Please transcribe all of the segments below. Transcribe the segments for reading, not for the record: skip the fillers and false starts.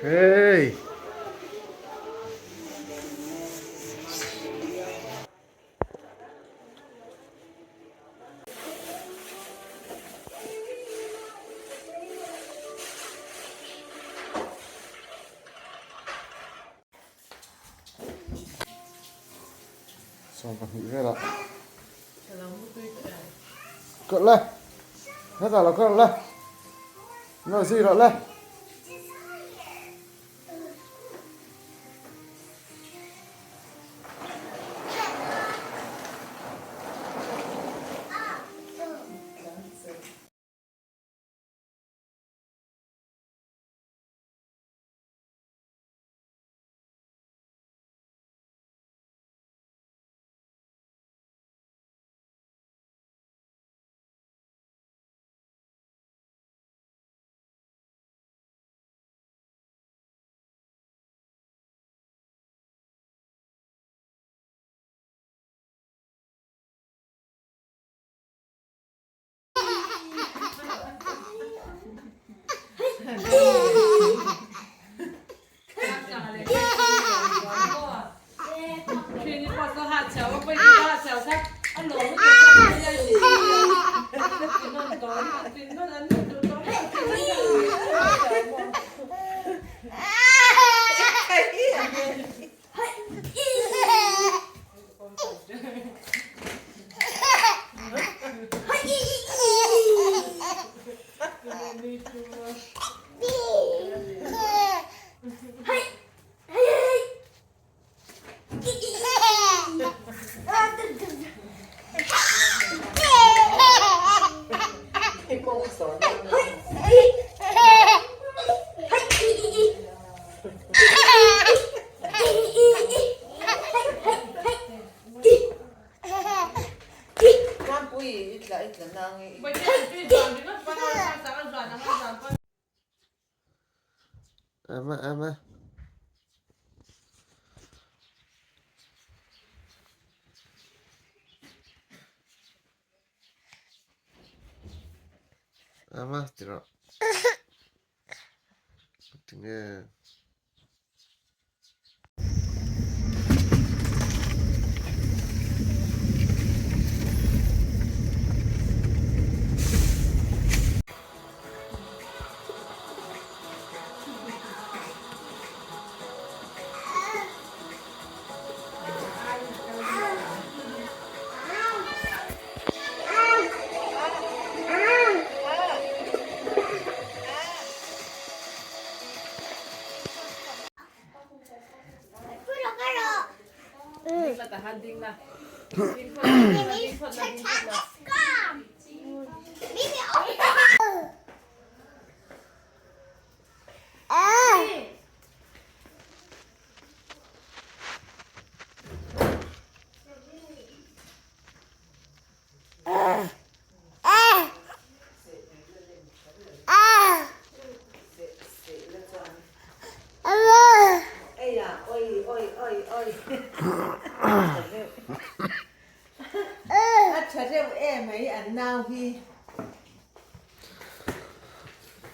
Hey! 12 velah kawrh le hetah lo kawrh le lo zui rawh le. Ama ama. Ama ti rawh. Tinge.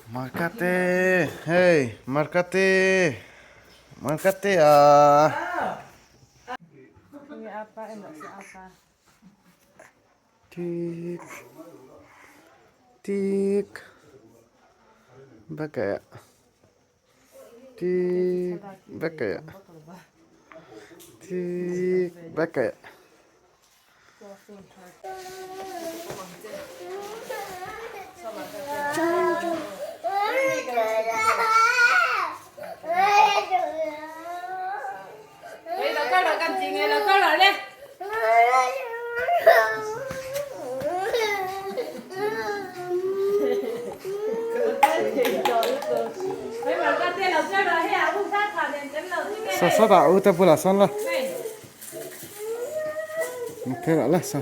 Markate hei markate markate a. Tik tik bakah tik bakah tik bakah. Sa sa dah u te bulah sawn la. Thế là sao?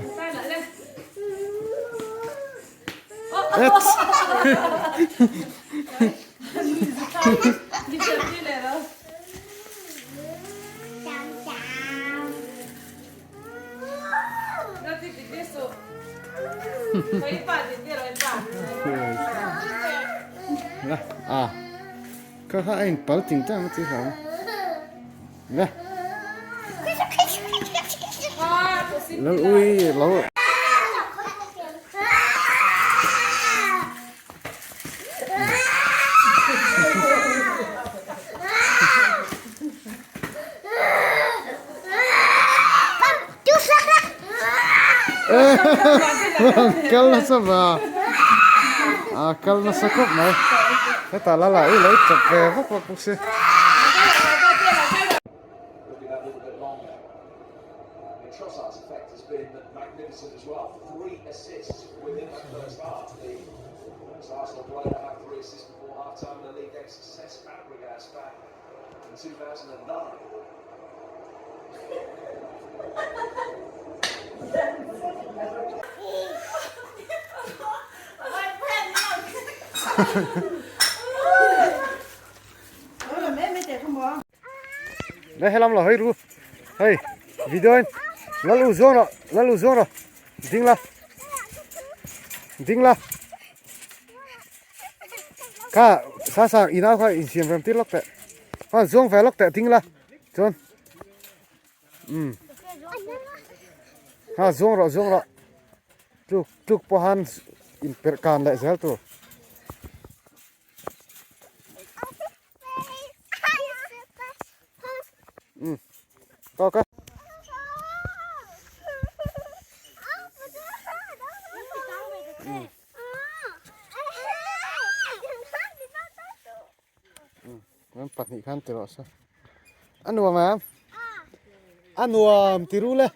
À. Kha kha a in pal ting tang a ti hlau. Le. Lal ui lo. Kal nasa va a kal nasa khawp mai hetah la lah i lo chawp ve vak vak bawk si. Đây helam lo hei ru hei video in lal u zuang rawh lal u zuang rawh ding la ding la Kha sa sang i nau kha insiam rem tir lawk teh. Ha zuang ve lawk teh ding la. Chuan um ha zuang rawh zuang rawh. Tluk tluk pawh han in perh kan leh zel tur. Um tawk a. An pahnih khan ti rawh se. A nuam em? A nuam ti ru le.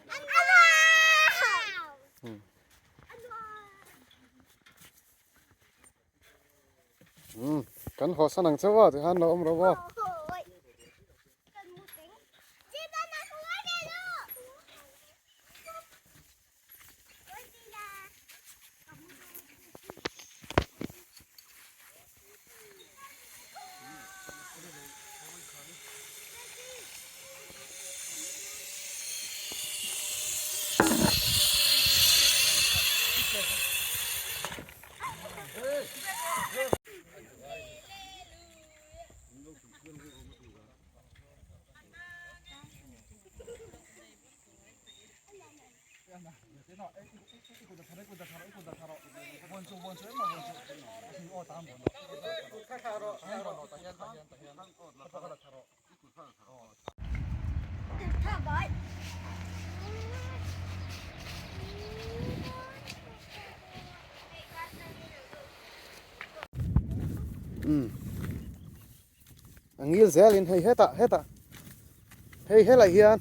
Kan haw san ang chauh a tikhan lo awm rawh aw. A ngil zelin hei hetah hetah hei helai hian.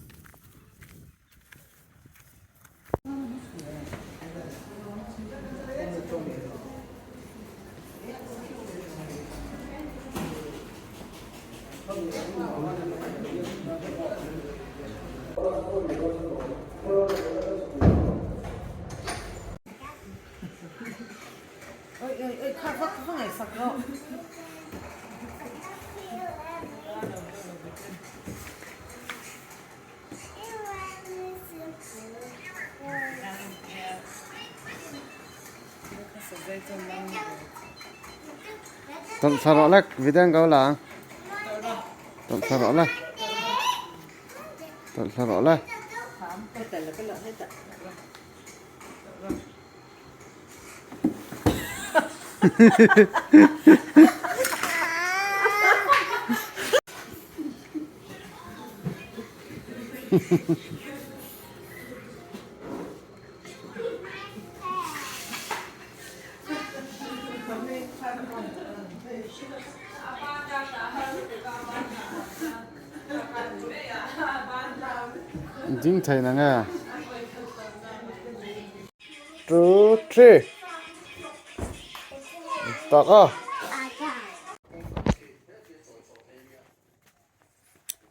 Tawlh thla rawh lek video an ko la ang tawlh thla rawh le tawlh thla rawh le. Ding thei na nge? Two, three. Tak a.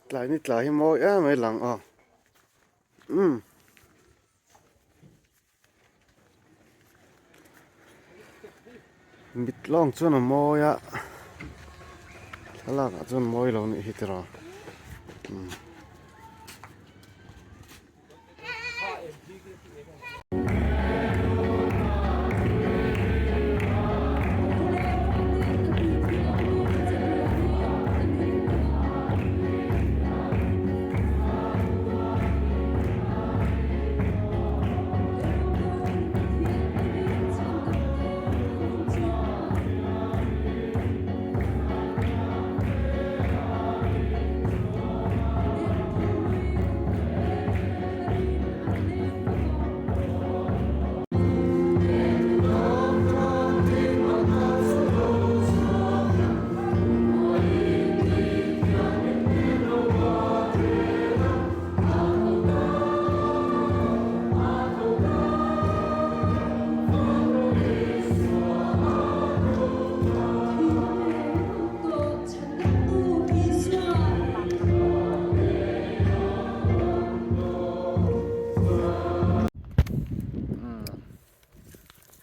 Tlai ni tlai hi mawi em mai lang a. Umm. Mit lawng chuan a mawi a. Thlalak ah chuan mawi lo nih hi tiraw. Umm.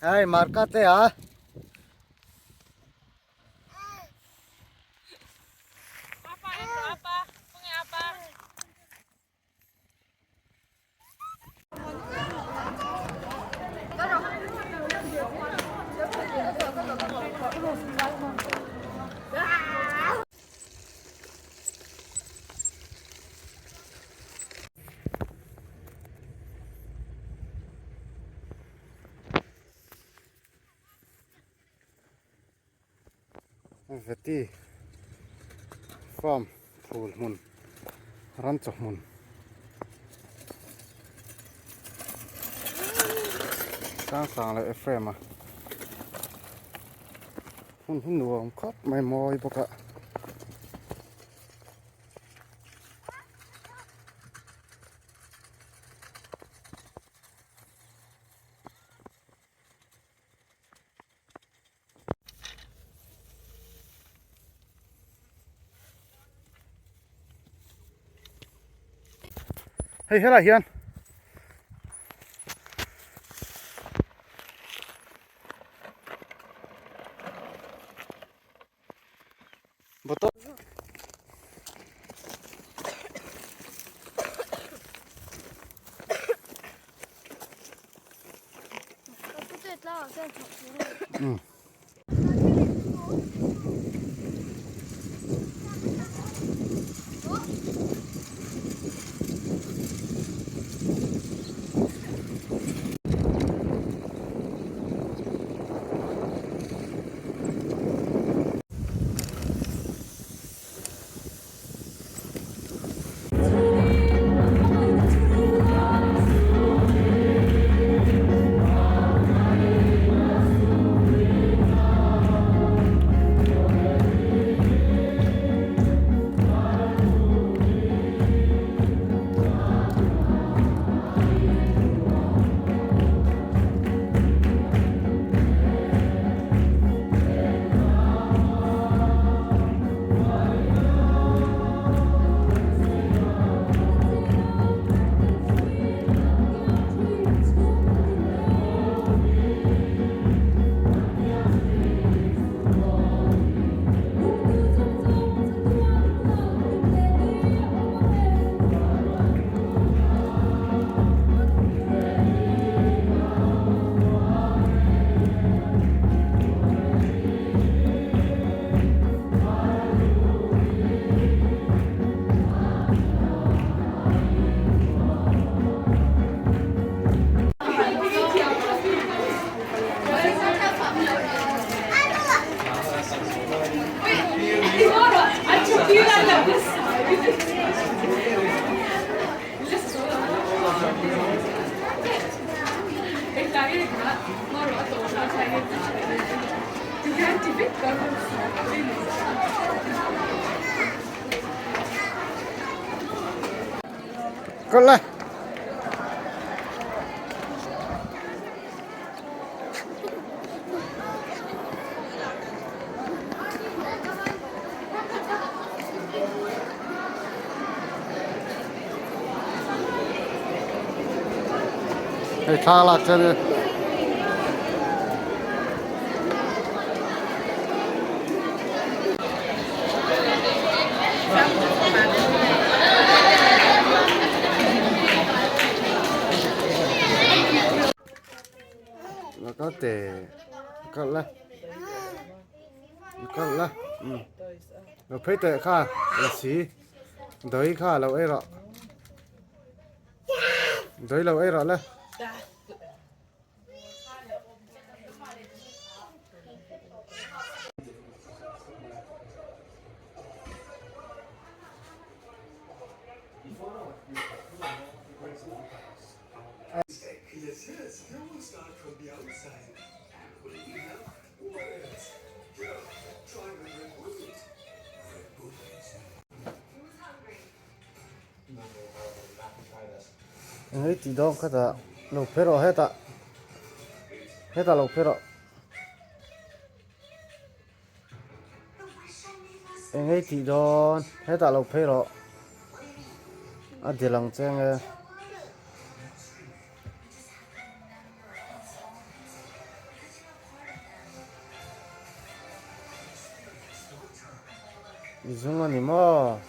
Hei marka te a. Veti farm phul hmun ran chaw hmun sang sang leh Ephraim a hmun hi nuam khawp mai mawi bawk a. Hei helai hian bottle um. Kal le. Hei thla lak chuan e. Lo kal teh kal la kal la lo phei teh kha la si dawi kha lo ei rawh dawi lo ei rawh le. Engei tih dawn kha tah lo phe rawh hetah hetah lo phe rawh engei tih dawn hetah lo phei rawh a dil ang che nge. I zung a ni maw?